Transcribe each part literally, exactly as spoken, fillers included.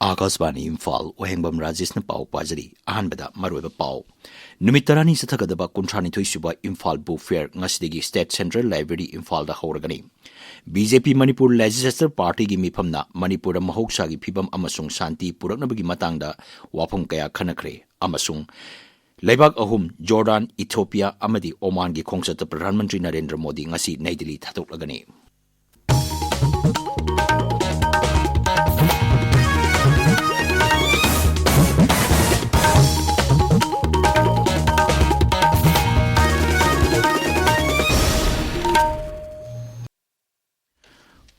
ꯑꯥꯀꯥꯁꯕꯥꯅꯤ ꯏꯝꯐꯥꯜ, ꯋꯥꯍꯦꯡꯕꯝ ꯔꯥꯖꯦꯁꯅ ꯄꯥꯎ ꯄꯥꯖꯔꯤ꯫ ꯑꯍꯥꯟꯕꯗ ꯃꯔꯨꯑꯣꯏꯕ ꯄꯥꯎ꯫ ꯅꯨꯃꯤꯠ ꯇꯔꯥꯅꯤ ꯆꯠꯊꯒꯗꯕ ꯀꯨꯟꯊ꯭ꯔꯥꯅꯤꯊꯣꯏ ꯁꯨꯕ ꯏꯝꯐꯥꯜ ꯕꯨꯛ ꯐꯦꯌꯔ ꯉꯁꯤꯗꯒꯤ ꯁ꯭ꯇꯦꯠ ꯁꯦꯟꯇ꯭ꯔꯦꯜ ꯂꯥꯏꯕ꯭ꯔꯦꯔꯤ ꯏꯝꯐꯥꯜꯗ ꯍꯧꯔꯒꯅꯤ꯫ ꯕꯤ ꯖꯦ ꯄꯤ ꯃꯅꯤꯄꯨꯔ ꯂꯦꯖꯤꯁꯂꯦꯆꯔ ꯄꯥꯔꯇꯤꯒꯤ ꯃꯤꯐꯝꯅ ꯃꯅꯤꯄꯨꯔꯗ ꯃꯍꯧꯁꯥꯒꯤ ꯐꯤꯕꯝ ꯑꯃꯁꯨꯡ ꯁꯥꯟꯇꯤ ꯄꯨꯔꯛꯅꯕꯒꯤ ꯃꯇꯥꯡꯗ ꯋꯥꯐꯝ ꯀꯌꯥ ꯈꯟꯅꯈ꯭ꯔꯦ ꯑꯃꯁꯨꯡ ꯂꯩꯕꯥꯛ ꯑꯍꯨꯝ, ꯖꯣꯔꯗꯥꯟ, ꯏꯊꯤꯑꯣꯄꯤꯌꯥ ꯑꯃꯗꯤ ꯑꯣꯃꯥꯟꯒꯤ ꯈꯣꯡꯆꯠꯇ ꯄ꯭ꯔꯙꯥꯟ ꯃꯟꯇ꯭ꯔꯤ ꯅꯔꯦꯟꯗ꯭ꯔ ꯃꯣꯗꯤ ꯉꯁꯤ ꯅꯩ ꯗꯤꯜꯂꯤ ꯊꯥꯗꯣꯛꯂꯒꯅꯤ꯫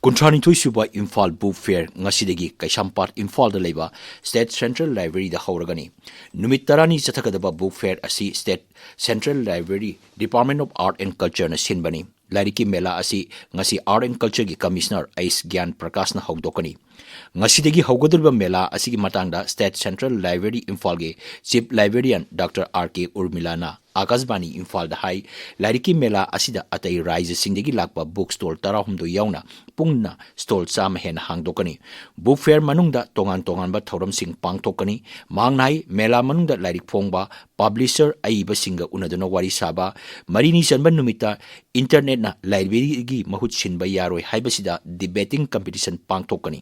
ꯀꯨꯟꯊ꯭ꯔꯥꯅꯤꯊꯣꯏ ꯁꯨꯕ ꯏꯝꯐꯥꯜ ꯕꯨꯛ ꯐꯦꯌꯔ ꯉꯁꯤꯗꯒꯤ ꯀꯩꯁꯥꯝꯄꯥꯠ ꯏꯝꯐꯥꯜꯗ ꯂꯩꯕ ꯁ꯭ꯇꯦꯠ ꯁꯦꯟꯇ꯭ꯔꯦꯜ ꯂꯥꯏꯕ꯭ꯔꯦꯔꯤꯗ ꯍꯧꯔꯒꯅꯤ꯫ ꯅꯨꯃꯤꯠ ꯇꯔꯥꯅꯤ ꯆꯠꯊꯒꯗꯕ ꯕꯨꯛ ꯐꯦꯌꯔ ꯑꯁꯤ state central library, department of art and ꯀꯜꯆꯔꯅ ꯁꯤꯟꯕꯅꯤ꯫ ꯂꯥꯏꯔꯤꯛꯀꯤ ꯃꯦꯂꯥ ꯑꯁꯤ ꯉꯁꯤ ꯑꯥꯔꯠ ꯑꯦꯟ ꯀꯜꯆꯔꯒꯤ ꯀꯃꯤꯁꯅꯔ ꯑꯩꯆ ꯒ꯭ꯌꯥꯟ ꯄ꯭ꯔꯀꯥꯁꯅ ꯍꯧꯗꯣꯛꯀꯅꯤ꯫ ꯉꯁꯤꯗꯒꯤ ꯍꯧꯒꯗꯧꯔꯤꯕ ꯃꯦꯂꯥ ꯑꯁꯤꯒꯤ ꯃꯇꯥꯡꯗ ꯁ꯭ꯇꯦꯠ ꯁꯦꯟꯇ꯭ꯔꯦꯜ ꯂꯥꯏꯕ꯭ꯔꯦꯔꯤ ꯏꯝꯐꯥꯜꯒꯤ chief librarian doctor R K ꯎꯔꯃꯤꯂꯥꯅ ꯑꯥꯀꯥꯁꯕꯥꯅꯤ ꯏꯝꯐꯥꯜꯗ ꯍꯥꯏ, ꯂꯥꯏꯔꯤꯛꯀꯤ ꯃꯦꯂꯥ ꯑꯁꯤꯗ ꯑꯇꯩ ꯔꯥꯏꯖ꯭ꯌꯁꯤꯡꯗꯒꯤ ꯂꯥꯛꯄ ꯕꯨꯛ ꯁ꯭ꯇꯣꯜ ꯇꯔꯥꯍꯨꯝꯗꯣꯏ ꯌꯥꯎꯅ ꯄꯨꯟꯅ ꯁ꯭ꯇꯣꯜ ꯆꯥꯝꯃ ꯍꯦꯟꯅ ꯍꯥꯡꯗꯣꯛꯀꯅꯤ꯫ ꯕꯨꯛ ꯐꯦꯌꯔ ꯃꯅꯨꯡꯗ ꯇꯣꯉꯥꯟ ꯇꯣꯉꯥꯟꯕ ꯊꯧꯔꯝꯁꯤꯡ ꯄꯥꯡꯊꯣꯛꯀꯅꯤ꯫ ꯃꯍꯥꯛꯅ ꯍꯥꯏ, ꯃꯦꯂꯥ ꯃꯅꯨꯡꯗ ꯂꯥꯏꯔꯤꯛ ꯐꯣꯡꯕ, ꯄꯕ꯭ꯂꯤꯁꯔ ꯑꯏꯕꯁꯤꯡꯒ ꯎꯅꯗꯨꯅ ꯋꯥꯔꯤ ꯁꯥꯕ, ꯃꯔꯤꯅꯤ ꯆꯟꯕ ꯅꯨꯃꯤꯠꯇ ꯏꯟꯇꯔꯅꯦꯠꯅ ꯂꯥꯏꯕ꯭ꯔꯦꯔꯤꯒꯤ ꯃꯍꯨꯠ ꯁꯤꯟꯕ ꯌꯥꯔꯣꯏ ꯍꯥꯏꯕꯁꯤꯗ ꯗꯤꯕꯦꯇꯤꯡ ꯀꯝꯄꯤꯇꯤꯁꯟ ꯄꯥꯡꯊꯣꯛꯀꯅꯤ꯫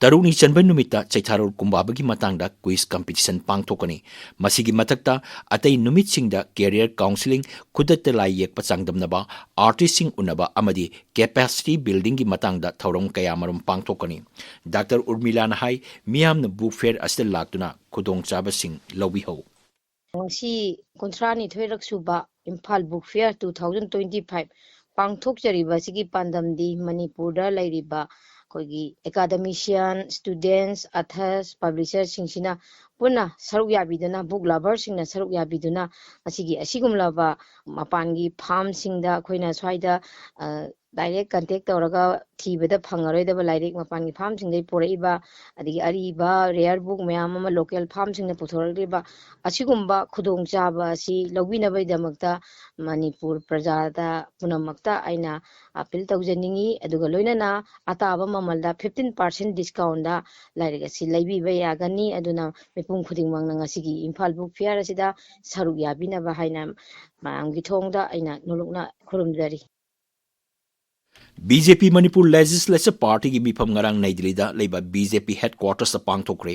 ꯇꯔꯨꯛꯅꯤ ꯆꯟꯕ ꯅꯨꯃꯤꯠꯇ ꯆꯩꯊꯥꯔꯣꯜ ꯀꯨꯝꯕꯥꯕꯒꯤ ꯃꯇꯥꯡꯗ ꯀ꯭ꯋꯤꯖ ꯀꯝꯄꯤꯇꯤꯁꯟ ꯄꯥꯡꯊꯣꯛꯀꯅꯤ꯫ ꯃꯁꯤꯒꯤ ꯃꯊꯛꯇ ꯑꯇꯩ ꯅꯨꯃꯤꯠꯁꯤꯡꯗ ꯀꯦꯔꯤꯌꯔ ꯀꯥꯎꯟꯁꯤꯂꯤꯡ, ꯈꯨꯗꯛꯇ ꯂꯥꯏ ꯌꯦꯛꯄ ꯆꯥꯡꯗꯝꯅꯕ, ꯑꯥꯔꯇꯤꯁꯁꯤꯡ ꯎꯅꯕ ꯑꯃꯗꯤ ꯀꯦꯄꯥꯁꯤꯇꯤ ꯕꯤꯜꯗꯤꯡꯒꯤ ꯃꯇꯥꯡꯗ ꯊꯧꯔꯝ ꯀꯌꯥꯃꯔꯨꯝ ꯄꯥꯡꯊꯣꯛꯀꯅꯤ꯫ ꯗꯥꯛꯇꯔ ꯎꯔꯃꯤꯂꯥꯅ ꯍꯥꯏ, ꯃꯤꯌꯥꯝꯅ ꯕꯨꯛ ꯐꯦꯌꯔ ꯑꯁꯤꯗ ꯂꯥꯛꯇꯨꯅ ꯈꯨꯗꯣꯡꯆꯥꯕꯁꯤꯡ ꯂꯧꯕꯤꯍꯧ꯫ ꯉꯁꯤ ꯀꯨꯟꯊ꯭ꯔꯥꯅꯤꯊꯣꯏꯔꯛ ꯁꯨꯕ Imphal book fair two thousand twenty five ꯄꯥꯡꯊꯣꯛꯆꯔꯤꯕ ꯑꯁꯤꯒꯤ ꯄꯥꯟꯗꯝꯗꯤ ꯃꯅꯤꯄꯨꯔꯗ ꯂꯩꯔꯤꯕ ꯑꯩꯈꯣꯏꯒꯤ ꯑꯦꯀꯥꯗꯃꯤꯁꯤꯌꯥꯟ, ꯁ꯭ꯇꯨꯗꯦꯟꯠꯁ, ꯑꯊꯔꯁ, ꯄꯕ꯭ꯂꯤꯁꯔꯁꯤꯡꯁꯤꯅ ꯄꯨꯟꯅ ꯁꯔꯨꯛ ꯌꯥꯕꯤꯗꯨꯅ, ꯕꯨꯛ ꯂꯚꯔꯁꯤꯡꯅ ꯁꯔꯨꯛ ꯌꯥꯕꯤꯗꯨꯅ ꯃꯁꯤꯒꯤ ꯑꯁꯤꯒꯨꯝꯂꯕ ꯃꯄꯥꯟꯒꯤ ꯐꯥꯝꯁꯤꯡꯗ ꯑꯩꯈꯣꯏꯅ ꯁ꯭ꯋꯥꯏꯗ, ꯑ, direct contact ꯇꯧꯔꯒ ꯊꯤꯕꯗ ꯐꯪꯉꯔꯣꯏꯗꯕ ꯂꯥꯏꯔꯤꯛ ꯃꯄꯥꯟꯒꯤ farmꯁꯤꯡꯗꯒꯤ ꯄꯨꯔꯛꯏꯕ, ꯑꯗꯒꯤ ꯑꯔꯤꯕ rare book ꯃꯌꯥꯝ ꯑꯃ local farmꯁꯤꯡꯅ ꯄꯨꯊꯣꯔꯛꯂꯤꯕ, ꯑꯁꯤꯒꯨꯝꯕ ꯈꯨꯗꯣꯡꯆꯥꯕ ꯑꯁꯤ ꯂꯧꯕꯤꯅꯕꯒꯤꯗꯃꯛꯇ ꯃꯅꯤꯄꯨꯔ ꯄ꯭ꯔꯖꯥꯗ ꯄꯨꯝꯅꯃꯛꯇ ꯑꯩꯅ appeal ꯇꯧꯖꯅꯤꯡꯏ꯫ ꯑꯗꯨꯒ ꯂꯣꯏꯅꯅ ꯑꯇꯥꯕ ꯃꯃꯜꯗ fifteen percent discountꯗ ꯂꯥꯏꯔꯤꯛ ꯑꯁꯤ ꯂꯩꯕꯤꯕ ꯌꯥꯒꯅꯤ꯫ ꯑꯗꯨꯅ ꯃꯤꯄꯨꯝ ꯈꯨꯗꯤꯡꯃꯛꯅ ꯉꯁꯤꯒꯤ ꯏꯝꯐꯥꯜ Book Fair ꯑꯁꯤꯗ ꯁꯔꯨꯛ ꯌꯥꯕꯤꯅꯕ ꯍꯥꯏꯅ ꯃꯌꯥꯝꯒꯤ ꯊꯣꯡꯗ ꯑꯩꯅ ꯅꯣꯂꯨꯛꯅ ꯈꯨꯔꯨꯝꯖꯔꯤ꯫ ꯕꯤ ꯖꯦ ꯄꯤ ꯃꯅꯤꯄꯨꯔ Legislature Partyꯒꯤ ꯃꯤꯐꯝ ꯉꯔꯥꯡ ꯅꯩ ꯗꯤꯜꯂꯤꯗ ꯂꯩꯕ ꯕꯤ ꯖꯦ ꯄꯤ headquartersꯇ ꯄꯥꯡꯊꯣꯛꯈ꯭ꯔꯦ꯫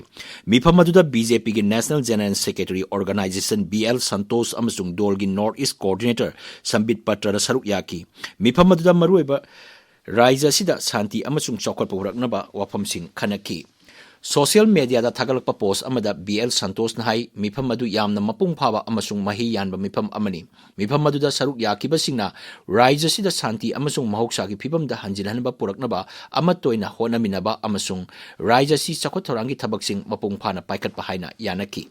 ꯃꯤꯐꯝ ꯑꯗꯨꯗ ꯕꯤ ꯖꯦ ꯄꯤꯒꯤ National General Secretary Organization B L Santosh ꯑꯃꯁꯨꯡ ꯗꯣꯜꯒꯤ North East Coordinator ꯁꯝꯕꯤꯠ ꯄꯇ꯭ꯔꯅ ꯁꯔꯨꯛ ꯌꯥꯈꯤ꯫ ꯃꯤꯐꯝ ꯑꯗꯨꯗ ꯃꯔꯨꯑꯣꯏꯕ ꯔꯥꯖ꯭ꯌ ꯑꯁꯤꯗ ꯁꯥꯟꯇꯤ ꯑꯃꯁꯨꯡ ꯆꯥꯎꯈꯠꯄ ꯄꯨꯔꯛꯅꯕ ꯋꯥꯐꯝꯁꯤꯡ ꯈꯟꯅꯈꯤ꯫ Social mediaꯗ ꯊꯥꯒꯠꯂꯛꯄ post ꯑꯃꯗ ꯕꯤ ꯑꯦꯜ ꯁꯟꯇꯣꯁꯅ ꯍꯥꯏ, ꯃꯤꯐꯝ ꯑꯗꯨ ꯌꯥꯝꯅ ꯃꯄꯨꯡ ꯐꯥꯕ ꯑꯃꯁꯨꯡ ꯃꯍꯩ ꯌꯥꯟꯕ ꯃꯤꯐꯝ ꯑꯃꯅꯤ꯫ ꯃꯤꯐꯝ ꯑꯗꯨꯗ ꯁꯔꯨꯛ ꯌꯥꯈꯤꯕꯁꯤꯡꯅ ꯔꯥꯖ꯭ꯌ ꯑꯁꯤꯗ ꯁꯥꯟꯇꯤ ꯑꯃꯁꯨꯡ ꯃꯍꯧꯁꯥꯒꯤ ꯐꯤꯕꯝꯗ ꯍꯟꯖꯤꯟꯍꯟꯕ ꯄꯨꯔꯛꯅꯕ ꯑꯃꯠꯇ ꯑꯣꯏꯅ ꯍꯣꯠꯅꯃꯤꯟꯅꯕ ꯑꯃꯁꯨꯡ ꯔꯥꯖ꯭ꯌ ꯑꯁꯤ ꯆꯥꯎꯈꯠ ꯊꯧꯔꯥꯡꯒꯤ ꯊꯕꯛꯁꯤꯡ ꯃꯄꯨꯡ ꯐꯥꯅ ꯄꯥꯏꯈꯠꯄ ꯍꯥꯏꯅ ꯌꯥꯅꯈꯤ꯫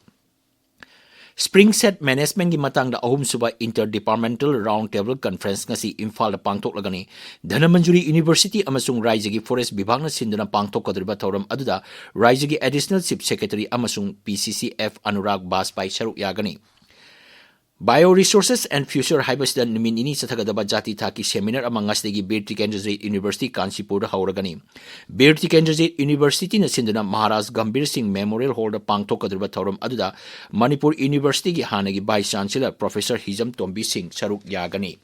Spring Shed Managementꯀꯤ ꯃꯇꯥꯡꯗ ꯑꯍꯨꯝꯁꯨꯕ Inter Departmental Round Table Conference ꯉꯁꯤ ꯏꯝꯐꯥꯜꯗ ꯄꯥꯡꯊꯣꯛꯂꯒꯅꯤ꯫ ꯙꯅꯃꯟꯖꯨꯔꯤ University ꯑꯃꯁꯨꯡ ꯔꯥꯖ꯭ꯌꯒꯤ Forest ꯕꯤꯚꯥꯒꯅ ꯁꯤꯟꯗꯨꯅ ꯄꯥꯡꯊꯣꯛꯀꯗꯧꯔꯤꯕ ꯊꯧꯔꯝ ꯑꯗꯨꯗ ꯔꯥꯖ꯭ꯌꯒꯤ Additional Chief Secretary ꯑꯃꯁꯨꯡ ꯄꯤ ꯁꯤ ꯁꯤ ꯑꯦꯐ ꯑꯅꯨꯔꯥꯒ ꯕꯥꯖꯄꯥꯏ ꯁꯔꯨꯛ ꯌꯥꯒꯅꯤ꯫ Bio Resources and Future ꯍꯥꯏꯕꯁꯤꯗ ꯅꯨꯃꯤꯠ ꯅꯤꯅꯤ ꯆꯠꯊꯒꯗꯕ ꯖꯥꯇꯤ ꯊꯥꯛꯀꯤ seminar ꯑꯃ ꯉꯁꯤꯗꯒꯤ ꯕꯤꯔ ꯇꯤꯀꯦꯟꯗ꯭ꯔꯖꯤꯠ University ꯀꯥꯟꯆꯤꯄꯨꯔꯗ ꯍꯧꯔꯒꯅꯤ꯫ ꯕꯤꯔ ꯇꯤꯀꯦꯟꯗ꯭ꯔꯖꯤꯠ Universityꯅ ꯁꯤꯟꯗꯨꯅ ꯃꯍꯥꯔꯥꯖ ꯒꯝꯚꯤꯔ ꯁꯤꯡ Memorial Hallꯗ ꯄꯥꯡꯊꯣꯛꯀꯗꯧꯔꯤꯕ ꯊꯧꯔꯝ ꯑꯗꯨꯗ ꯃꯅꯤꯄꯨꯔ Universityꯒꯤ ꯍꯥꯟꯅꯒꯤ Vice Chancellor Professor ꯍꯤꯖꯝ ꯇꯣꯝꯕꯤ ꯁꯤꯡ ꯁꯔꯨꯛ ꯌꯥꯒꯅꯤ꯫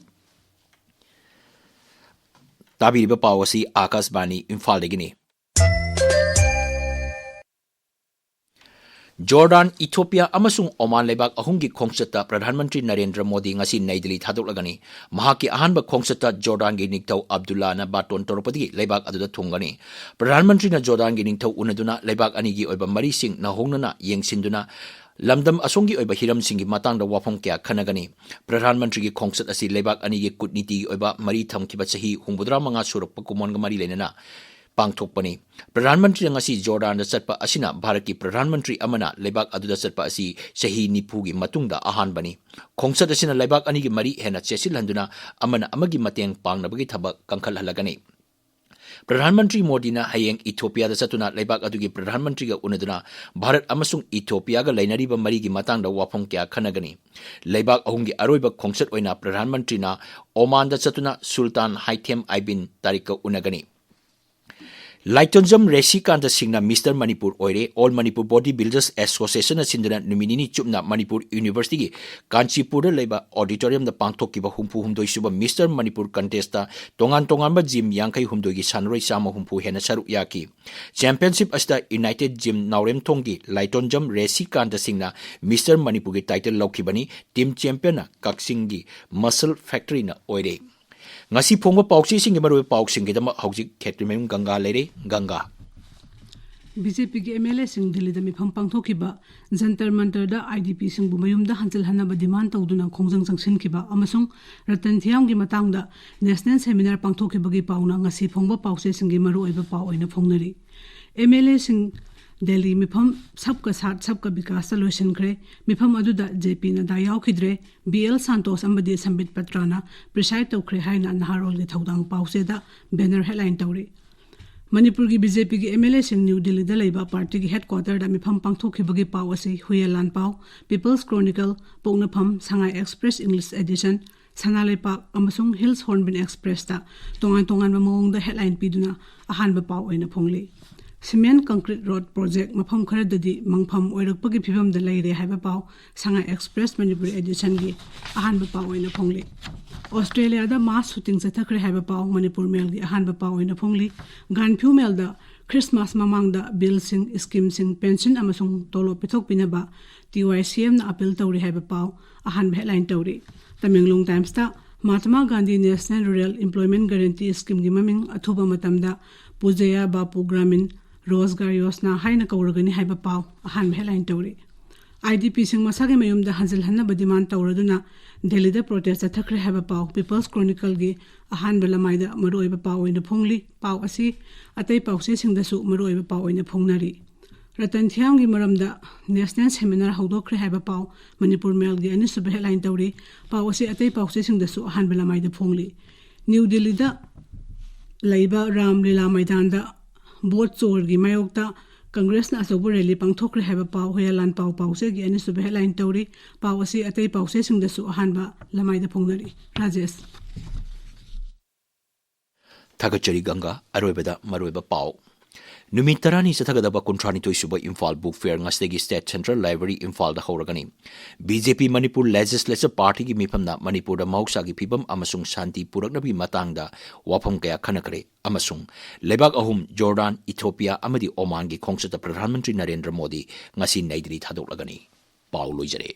ꯇꯥꯕꯤꯔꯤꯕ ꯄꯥꯎ ꯑꯁꯤ ꯑꯥꯀꯥꯁꯕꯥꯅꯤ ꯏꯝꯐꯥꯜꯗꯒꯤꯅꯤ꯫ ꯖꯣꯔꯗꯥꯟ, ꯏꯊꯣꯄꯤꯌꯥ ꯑꯃꯁꯨꯡ ꯑꯣꯃꯥꯟ ꯂꯩꯕꯥꯛ ꯑꯍꯨꯝꯒꯤ ꯈꯣꯡꯆꯠꯇ ꯄ꯭ꯔꯙꯥꯟ ꯃꯟꯇ꯭ꯔꯤ ꯅꯔꯦꯟꯗ꯭ꯔ ꯃꯣꯗꯤ ꯉꯁꯤ ꯅꯩ ꯗꯤꯜꯂꯤ ꯊꯥꯗꯣꯛꯂꯒꯅꯤ꯫ ꯃꯍꯥꯛꯀꯤ ꯑꯍꯥꯟꯕ ꯈꯣꯡꯆꯠꯇ ꯖꯣꯔꯗꯥꯟꯒꯤ ꯅꯤꯡꯊꯧ ꯑꯕꯗꯨꯜꯂꯥꯅ ꯕꯥꯇꯣꯟ ꯇꯧꯔꯛꯄꯗꯒꯤ ꯂꯩꯕꯥꯛ ꯑꯗꯨꯗ ꯊꯨꯡꯒꯅꯤ꯫ ꯄ꯭ꯔꯙꯥꯟ ꯃꯟꯇ꯭ꯔꯤꯅ ꯖꯣꯔꯗꯥꯟꯒꯤ ꯅꯤꯡꯊꯧ ꯎꯅꯗꯨꯅ ꯂꯩꯕꯥꯛ ꯑꯅꯤꯒꯤ ꯑꯣꯏꯕ ꯃꯔꯤꯁꯤꯡ ꯅꯧꯍꯧꯅꯅ ꯌꯦꯡꯁꯤꯟꯗꯨꯅ ꯂꯝꯗꯝ ꯑꯁꯣꯝꯒꯤ ꯑꯣꯏꯕ ꯍꯤꯔꯝꯁꯤꯡꯒꯤ ꯃꯇꯥꯡꯗ ꯋꯥꯐꯝ ꯀꯌꯥ ꯈꯟꯅꯒꯅꯤ꯫ ꯄ꯭ꯔꯙꯥꯟ ꯃꯟꯇ꯭ꯔꯤꯒꯤ ꯈꯣꯡꯆꯠ ꯑꯁꯤ ꯂꯩꯕꯥꯛ ꯑꯅꯤꯒꯤ ꯀꯨꯠꯅꯤꯇꯤꯒꯤ ꯑꯣꯏꯕ ꯃꯔꯤ ꯊꯝꯈꯤꯕ ꯆꯍꯤ ꯍꯨꯝꯐꯨꯇꯔꯥ ꯃꯉꯥ ꯁꯨꯔꯛꯄ ꯀꯨꯝꯑꯣꯟꯒ ꯃꯔꯤ ꯂꯩꯅꯅ ꯄꯥꯡꯊꯣꯛꯄꯅꯤ꯫ ꯄ꯭ꯔꯙꯥꯟ ꯃꯟꯇ꯭ꯔꯤꯅ ꯉꯁꯤ ꯖꯣꯔꯗꯥꯟꯗ ꯆꯠꯄ ꯑꯁꯤꯅ ꯚꯥꯔꯠꯀꯤ ꯄ꯭ꯔꯙꯥꯟ ꯃꯟꯇ꯭ꯔꯤ ꯑꯃꯅ ꯂꯩꯕꯥꯛ ꯑꯗꯨꯗ ꯆꯠꯄ ꯑꯁꯤ ꯆꯍꯤ ꯅꯤꯐꯨꯒꯤ ꯃꯇꯨꯡꯗ ꯑꯍꯥꯟꯕꯅꯤ꯫ ꯈꯣꯡꯆꯠ ꯑꯁꯤꯅ ꯂꯩꯕꯥꯛ ꯑꯅꯤꯒꯤ ꯃꯔꯤ ꯍꯦꯟꯅ ꯆꯦꯠꯁꯤꯜꯍꯟꯗꯨꯅ ꯑꯃꯅ ꯑꯃꯒꯤ ꯃꯇꯦꯡ ꯄꯥꯡꯅꯕꯒꯤ ꯊꯕꯛ ꯀꯟꯈꯠꯍꯜꯂꯒꯅꯤ꯫ ꯄ꯭ꯔꯙꯥꯟ ꯃꯟꯇ꯭ꯔꯤ ꯃꯣꯗꯤꯅ ꯍꯌꯦꯡ ꯏꯊꯤꯑꯣꯄꯤꯌꯥꯗ ꯆꯠꯇꯨꯅ ꯂꯩꯕꯥꯛ ꯑꯗꯨꯒꯤ ꯄ꯭ꯔꯙꯥꯟ ꯃꯟꯇ꯭ꯔꯤꯒ ꯎꯅꯗꯨꯅ ꯚꯥꯔꯠ ꯑꯃꯁꯨꯡ ꯏꯊꯤꯑꯣꯄꯤꯌꯥꯒ ꯂꯩꯅꯔꯤꯕ ꯃꯔꯤꯒꯤ ꯃꯇꯥꯡꯗ ꯋꯥꯐꯝ ꯀꯌꯥ ꯈꯟꯅꯒꯅꯤ꯫ ꯂꯩꯕꯥꯛ ꯑꯍꯨꯝꯒꯤ ꯑꯔꯣꯏꯕ ꯈꯣꯡꯆꯠ ꯑꯣꯏꯅ ꯄ꯭ꯔꯙꯥꯟ ꯃꯟꯇ꯭ꯔꯤꯅ ꯑꯣꯃꯥꯟꯗ ꯆꯠꯇꯨꯅ ꯁꯨꯜꯇꯥꯟ ꯍꯥꯏꯊꯦꯝ ꯑꯥꯏꯕꯤꯟ ꯇꯥꯔꯤꯛꯀ ꯎꯅꯒꯅꯤ꯫ ꯂꯥꯏꯇꯣꯟꯖꯝ ꯔꯦꯁꯤꯀꯥꯟꯇ ꯁꯤꯡꯅ ꯃꯤꯁꯇꯔ ꯃꯅꯤꯄꯨꯔ ꯑꯣꯏꯔꯦ꯫ ꯑꯣꯜ ꯃꯅꯤꯄꯨꯔ ꯕꯣꯗꯤ ꯕꯤꯜꯗꯔꯁ ꯑꯦꯁꯣꯁꯤꯌꯦꯁꯟꯅ ꯁꯤꯟꯗꯨꯅ ꯅꯨꯃꯤꯠ ꯅꯤꯅꯤ ꯆꯨꯞꯅ ꯃꯅꯤꯄꯨꯔ ꯌꯨꯅꯤꯚꯔꯁꯤꯇꯤꯒꯤ ꯀꯥꯟꯆꯤꯄꯨꯔꯗ ꯂꯩꯕ ꯑꯣꯗꯤꯇꯣꯔꯤꯌꯝꯗ ꯄꯥꯡꯊꯣꯛꯈꯤꯕ ꯍꯨꯝꯐꯨ ꯍꯨꯝꯗꯣꯏ ꯁꯨꯕ ꯃꯤꯁꯇꯔ ꯃꯅꯤꯄꯨꯔ ꯀꯟꯇꯦꯁꯇ ꯇꯣꯉꯥꯟ ꯇꯣꯉꯥꯟꯕ ꯖꯤꯝ ꯌꯥꯡꯈꯩ ꯍꯨꯝꯗꯣꯏꯒꯤ ꯁꯥꯟꯅꯔꯣꯏ ꯆꯥꯝꯃ ꯍꯨꯝꯐꯨ ꯍꯦꯟꯅ ꯁꯔꯨꯛ ꯌꯥꯈꯤ꯫ ꯆꯦꯝꯄꯤꯌꯟꯁꯤꯞ ꯑꯁꯤꯗ ꯌꯨꯅꯥꯏꯇꯦꯗ ꯖꯤꯝ ꯅꯥꯎꯔꯦꯝꯊꯣꯡꯒꯤ ꯂꯥꯏꯇꯣꯟꯖꯝ ꯔꯦꯁꯤꯀꯥꯟꯇ ꯁꯤꯡꯅ ꯃꯤꯁꯇꯔ ꯃꯅꯤꯄꯨꯔꯒꯤ ꯇꯥꯏꯇꯜ ꯂꯧꯈꯤꯕꯅꯤ꯫ ꯇꯤꯝ ꯆꯦꯝꯄꯤꯌꯟꯅ ꯀꯛꯆꯤꯡꯒꯤ ꯃꯁꯜ ꯐꯦꯛꯇꯔꯤꯅ ꯑꯣꯏꯔꯦ꯫ ꯉꯁꯤ ꯐꯣꯡꯕ ꯄꯥꯎꯆꯦꯁꯤꯡꯒꯤ ꯃꯔꯨꯑꯣꯏꯕ ꯄꯥꯎꯁꯤꯡꯒꯤꯗꯃꯛ ꯍꯧꯖꯤꯛ ꯈꯦꯇ꯭ꯔꯤꯃꯌꯨꯝ ꯒꯪꯒꯥ ꯂꯩꯔꯦ꯫ ꯒꯪꯒꯥ꯫ ꯕꯤ ꯖꯦ ꯄꯤꯒꯤ ꯑꯦꯝ ꯑꯦꯜ ꯑꯦꯁꯤꯡ ꯗꯤꯜꯂꯤꯗ ꯃꯤꯐꯝ ꯄꯥꯡꯊꯣꯛꯈꯤꯕ꯫ ꯖꯟꯇꯔ ꯃꯟꯇꯔꯗ ꯑꯥꯏ ꯗꯤ ꯄꯤꯁꯤꯡꯕꯨ ꯃꯌꯨꯝꯗ ꯍꯟꯖꯤꯜꯍꯟꯅꯕ ꯗꯤꯃꯥꯟ ꯇꯧꯗꯨꯅ ꯈꯣꯡꯖꯪ ꯆꯪꯁꯤꯟꯈꯤꯕ ꯑꯃꯁꯨꯡ ꯔꯇꯟ ꯊꯤꯌꯥꯝꯒꯤ ꯃꯇꯥꯡꯗ ꯅꯦꯁꯅꯦꯜ ꯁꯦꯃꯤꯅꯥꯔ ꯄꯥꯡꯊꯣꯛꯈꯤꯕꯒꯤ ꯄꯥꯎꯅ ꯉꯁꯤ ꯐꯣꯡꯕ ꯄꯥꯎꯆꯦꯁꯤꯡꯒꯤ ꯃꯔꯨꯑꯣꯏꯕ ꯄꯥꯎ ꯑꯣꯏꯅ ꯐꯣꯡꯅꯔꯤ꯫ ꯑꯦꯝ ꯑꯦꯜ ꯑꯦꯁꯤꯡ ꯗꯦꯜꯂꯤ ꯃꯤꯐꯝ ꯁꯕꯀꯥ ꯁꯥꯊ ꯁꯕꯀꯥ ꯕꯤꯀꯥꯁꯇ ꯂꯣꯏꯁꯤꯟꯈ꯭ꯔꯦ꯫ ꯃꯤꯐꯝ ꯑꯗꯨꯗ ꯖꯦ ꯄꯤ ꯅꯗꯥ ꯌꯥꯎꯈꯤꯗ꯭ꯔꯦ꯫ ꯕꯤ ꯑꯦꯜ ꯁꯥꯟꯇꯣꯁ ꯑꯃꯗꯤ ꯁꯝꯕꯤꯠ ꯄꯇ꯭ꯔꯥꯅ ꯄ꯭ꯔꯤꯁꯥꯏꯗ ꯇꯧꯈ꯭ꯔꯦ ꯍꯥꯏꯅ ꯅꯍꯥꯔꯣꯜꯒꯤ ꯊꯧꯗꯥꯡ ꯄꯥꯎꯆꯦꯗ ꯕꯦꯅꯔ ꯍꯦꯗꯂꯥꯏꯟ ꯇꯧꯔꯤ꯫ ꯃꯅꯤꯄꯨꯔꯒꯤ ꯕꯤ ꯖꯦ ꯄꯤꯒꯤ ꯑꯦꯝ ꯑꯦꯜ ꯑꯦꯁꯤꯡ ꯅ꯭ꯌꯨ ꯗꯤꯜꯂꯤꯗ ꯂꯩꯕ ꯄꯥꯔꯇꯤꯒꯤ ꯍꯦꯗꯀ꯭ꯋꯥꯇꯔꯗ ꯃꯤꯐꯝ ꯄꯥꯡꯊꯣꯛꯈꯤꯕꯒꯤ ꯄꯥꯎ ꯑꯁꯤ ꯍꯨꯏꯌꯦꯟ ꯂꯥꯟꯄꯥꯎ, ꯄꯤꯄꯜꯁ ꯀ꯭ꯔꯣꯅꯤꯀꯜ, ꯄꯣꯛꯅꯐꯝ, ꯁꯉꯥꯏ ꯑꯦꯛꯁꯄ꯭ꯔꯦꯁ ꯏꯪꯂꯤꯁ ꯑꯦꯗꯤꯁꯟ, ꯁꯅꯥ ꯂꯩꯄꯥꯛ ꯑꯃꯁꯨꯡ ꯍꯤꯜꯁ ꯍꯣꯔꯟꯕꯤꯜ ꯑꯦꯛꯁꯄ꯭ꯔꯦꯁꯇ ꯇꯣꯉꯥꯟ ꯇꯣꯉꯥꯟꯕ ꯃꯑꯣꯡꯗ ꯍꯦꯗꯂꯥꯏꯟ ꯄꯤꯗꯨꯅ ꯑꯍꯥꯟꯕ ꯄꯥꯎ ꯑꯣꯏꯅ ꯐꯣꯡꯂꯤ꯫ ꯁꯤꯃꯦꯟ ꯀꯪꯀ꯭ꯔꯤꯠ ꯔꯣꯗ ꯄ꯭ꯔꯣꯖꯦꯛ ꯃꯐꯝ ꯈꯔꯗꯗꯤ ꯃꯪꯐꯝ ꯑꯣꯏꯔꯛꯄꯒꯤ ꯐꯤꯕꯝꯗ ꯂꯩꯔꯦ ꯍꯥꯏꯕ ꯄꯥꯎ ꯁꯉꯥꯏ ꯑꯦꯛꯁꯄ꯭ꯔꯦꯁ ꯃꯅꯤꯄꯨꯔꯤ ꯑꯦꯗꯤꯁꯟꯒꯤ ꯑꯍꯥꯟꯕ ꯄꯥꯎ ꯑꯣꯏꯅ ꯐꯣꯡꯂꯤ꯫ ꯑꯣꯁꯇ꯭ꯔꯦꯂꯤꯌꯥꯗ ꯃꯥꯁ ꯁꯨꯇꯤꯡ ꯆꯠꯊꯈ꯭ꯔꯦ ꯍꯥꯏꯕ ꯄꯥꯎ ꯃꯅꯤꯄꯨꯔ ꯃꯦꯜꯒꯤ ꯑꯍꯥꯟꯕ ꯄꯥꯎ ꯑꯣꯏꯅ ꯐꯣꯡꯂꯤ꯫ ꯒꯥꯟꯐ꯭ꯌꯨ ꯃꯦꯜꯗ ꯈ꯭ꯔꯤꯁꯃꯥꯁ ꯃꯃꯥꯡꯗ ꯕꯤꯜꯁꯤꯡ, ꯁ꯭ꯀꯤꯝꯁꯤꯡ, ꯄꯦꯟꯁꯤꯟ ꯑꯃꯁꯨꯡ ꯇꯣꯂꯣꯞ ꯄꯤꯊꯣꯛꯄꯤꯅꯕ ꯇꯤ ꯋꯥꯏ ꯁꯤ ꯑꯦꯝꯅ ꯑꯥꯄꯤꯜ ꯇꯧꯔꯤ ꯍꯥꯏꯕ ꯄꯥꯎ ꯑꯍꯥꯟꯕ ꯍꯦꯗꯂꯥꯏꯟ ꯇꯧꯔꯤ꯫ ꯇꯃꯦꯡꯂꯣꯡ ꯇꯥꯏꯝꯁꯇ Mahatma Gandhi national rural employment guarantee ꯁ꯭ꯀꯤꯝꯒꯤ ꯃꯃꯤꯡ ꯑꯊꯨꯕ ꯃꯇꯝꯗ ꯄꯨꯖꯦꯌꯥ ꯕꯥꯄꯨ ꯒ꯭ꯔꯥꯃꯤꯟ ꯔꯣꯖꯒꯥꯔ ꯌꯣꯖꯅꯥ ꯍꯥꯏꯅ ꯀꯧꯔꯒꯅꯤ ꯍꯥꯏꯕ ꯄꯥꯎ ꯑꯍꯥꯟꯕ ꯍꯦꯗꯂꯥꯏꯟ ꯇꯧꯔꯤ꯫ IDPꯁꯤꯡ ꯃꯁꯥꯒꯤ ꯃꯌꯨꯝꯗ ꯍꯟꯖꯤꯜꯍꯟꯅꯕ demand ꯇꯧꯔꯗꯨꯅ ꯗꯦꯜꯂꯤꯗ protest ꯆꯠꯊꯈ꯭ꯔꯦ ꯍꯥꯏꯕ ꯄꯥꯎ People's Chronicleꯒꯤ ꯑꯍꯥꯟꯕ ꯂꯃꯥꯏꯗ ꯃꯔꯨꯑꯣꯏꯕ ꯄꯥꯎ ꯑꯣꯏꯅ ꯐꯣꯡꯂꯤ꯫ ꯄꯥꯎ ꯑꯁꯤ ꯑꯇꯩ ꯄꯥꯎꯆꯦꯁꯤꯡꯗꯁꯨ ꯃꯔꯨꯑꯣꯏꯕ ꯄꯥꯎ ꯑꯣꯏꯅ ꯐꯣꯡꯅꯔꯤ꯫ ꯔꯇꯟ ꯊꯤꯌꯥꯝꯒꯤ ꯃꯔꯝꯗ national seminar ꯍꯧꯗꯣꯛꯈ꯭ꯔꯦ ꯍꯥꯏꯕ ꯄꯥꯎ ꯃꯅꯤꯄꯨꯔ ꯃꯦꯜꯒꯤ ꯑꯅꯤꯁꯨꯕ headline ꯇꯧꯔꯤ꯫ ꯄꯥꯎ ꯑꯁꯤ ꯑꯇꯩ ꯄꯥꯎꯆꯦꯁꯤꯡꯗꯁꯨ ꯑꯍꯥꯟꯕ ꯂꯃꯥꯏꯗ ꯐꯣꯡꯂꯤ꯫ ꯅ꯭ꯌꯨ ꯗꯤꯜꯂꯤꯗ ꯂꯩꯕ ꯔꯥꯝ ꯂꯤꯂꯥ ꯃꯩꯗꯥꯟꯗ vote ꯆꯣꯔꯒꯤ ꯃꯥꯌꯣꯛꯇ ꯀꯪꯒ꯭ꯔꯦꯁꯅ ꯑꯆꯧꯕ rally ꯄꯥꯡꯊꯣꯛꯈ꯭ꯔꯦ ꯍꯥꯏꯕ ꯄꯥꯎ ꯍꯨꯌꯥꯂꯥꯟ ꯄꯥꯎ ꯄꯥꯎꯆꯦꯒꯤ ꯑꯅꯤꯁꯨꯕ headline ꯇꯧꯔꯤ꯫ ꯄꯥꯎ ꯑꯁꯤ ꯑꯇꯩ ꯄꯥꯎꯆꯦꯁꯤꯡꯗꯁꯨ ꯑꯍꯥꯟꯕ ꯂꯃꯥꯏꯗ ꯐꯣꯡꯅꯔꯤ꯫ ꯔꯥꯖꯦꯁ꯫ ꯊꯥꯒꯠꯆꯔꯤ ꯒꯪꯒꯥ꯫ ꯑꯔꯣꯏꯕꯗ ꯃꯔꯨꯑꯣꯏꯕ ꯄꯥꯎ꯫ ꯅꯨꯃꯤꯠ ꯇꯔꯥꯅꯤ ꯆꯠꯊꯒꯗꯕ ꯀꯨꯟꯊ꯭ꯔꯥꯅꯤꯊꯣꯏ ꯁꯨꯕ ꯏꯝꯐꯥꯜ Book Fair ꯉꯁꯤꯗꯒꯤ State Central Library ꯏꯝꯐꯥꯜꯗ ꯍꯧꯔꯒꯅꯤ꯫ BJP ꯃꯅꯤꯄꯨꯔ Legislature Partyꯒꯤ ꯃꯤꯐꯝꯅ ꯃꯅꯤꯄꯨꯔꯗ ꯃꯍꯧꯁꯥꯒꯤ ꯐꯤꯕꯝ ꯑꯃꯁꯨꯡ ꯁꯥꯟꯇꯤ ꯄꯨꯔꯛꯅꯕꯒꯤ ꯃꯇꯥꯡꯗ ꯋꯥꯐꯝ ꯀꯌꯥ ꯈꯟꯅꯈ꯭ꯔꯦ ꯑꯃꯁꯨꯡ ꯂꯩꯕꯥꯛ ꯑꯍꯨꯝ, ꯖꯣꯔꯗꯥꯟ, ꯏꯊꯣꯄꯤꯌꯥ ꯑꯃꯗꯤ ꯑꯣꯃꯥꯟꯒꯤ ꯈꯣꯡꯆꯠꯇ ꯄ꯭ꯔꯙꯥꯟ ꯃꯟꯇ꯭ꯔꯤ ꯅꯔꯦꯟꯗ꯭ꯔ ꯃꯣꯗꯤ ꯉꯁꯤ ꯅꯩ ꯗꯤꯜꯂꯤ ꯊꯥꯗꯣꯛꯂꯒꯅꯤ꯫ ꯄꯥꯎ ꯂꯣꯏꯖꯔꯦ꯫